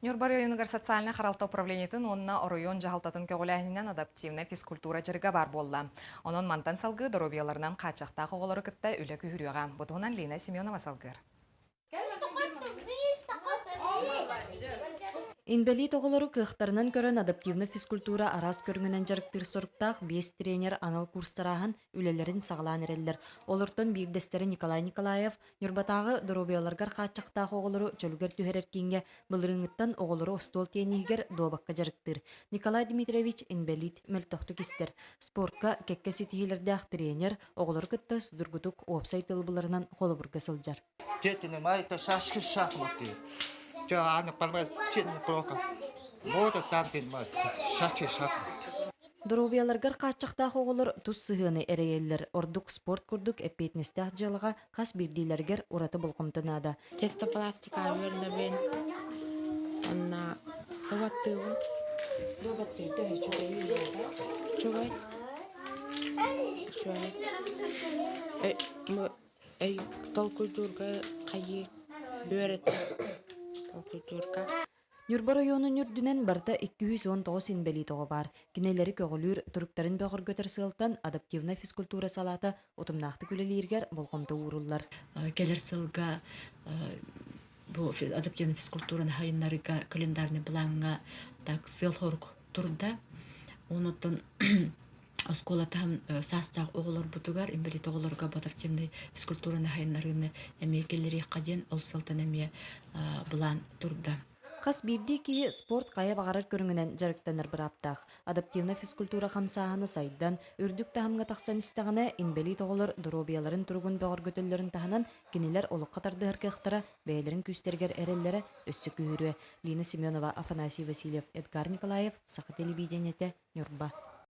Ньурба оройуонугар социальнай харалта управлениетын уонна оройуон дьаһалтатын көҕүлээһининэн адаптивнай физкультура дьарыга баар буолла. Онон мантан салгыы доруобуйаларынан хааччахтаах оҕолору кытта үлэ күүһүрүөҕэ. Бу туһунан Лина Семенова салгыыр. Инбэлиит оҕолору кыахтарынан көрөн адаптивнай физкультура араас көрүҥүнэн дьарыктыыр соруктаах биэс тренер анал курстар ааһан үлэлэрин саҕалаан эрэллэр. Олортон биирдэстэрэ Николай Николаев Ньурбатааҕы доруобуйаларыгар хааччахтаах оҕолору чөлүгэр түһэрэр кииҥҥэ былырыыҥҥыттан оҕолору остуол тиэнниһигэр дуобакка дьарыктыыр. Николай Дмитриевич инбэлиит, мөлтөхтүк истэр. Спортка кэккэ ситиһиилэрдээх тренер, оҕолору кытта судургутук уопсай тыл буларынан холобурга сылдьар. Дети шашки шахматы. Шашки шахматы. Доруобуйаларыгар хааччахтаах оҕолор тус сыһыаны эрэйэллэр. Ордук спорт курдук эппиэтинэстээх дьыалаҕа хас биирдиилэригэр ураты болҕомто наада. Тефтопластика үөрэнэбин. Онно табаттыыбын. Дуобаттыырда үчүгэй Үчүгэй. Үчүгэй. Өй толкуйдуурга хайыы үөрэттим. Толкуйдуурга. Ньурба оройуонун үрдүнэн барыта 219 инбэлиит оҕо баар. Кинилэри көҕүлүүр, туруктарын бөҕөргөтөр сыалтан адаптивнай физкультура салаата утумнаахтык үлэлииригэр болҕомто ууруллар. Кэлэр сылга бу адаптивнай физкультураны сайыннарыыга календарный плаҥҥа так сыал-сорук турда. Онуттан оскуола таһым саастаах оҕолорбутугар, инбэлиит оҕолорго адаптивнай физкультураны сайыннарыыны эмиэ киллэриэххэ диэн ол сылтан эмиэ былаан турда. Хас биирдии киһи спорт хайа баҕарар көрүҥүнэн дьарыктанар бырааптаах. Адаптивнай физкультура хамсааһына сайдан, үрдүк таһымҥа тахсан истэҕинэ, инбэлиит оҕолор доруобуйаларын туругун бөҕөргөтөллөрүн таһынан, кинилэр олоххо тардыһар кыахтара, бэйэлэрин күүстэригэр эрэллэрэ өссө күүһүрүө. Лина Семенова, Афанасий Васильев, Эдгар Николаев, Саха телевидениетэ, Ньурба.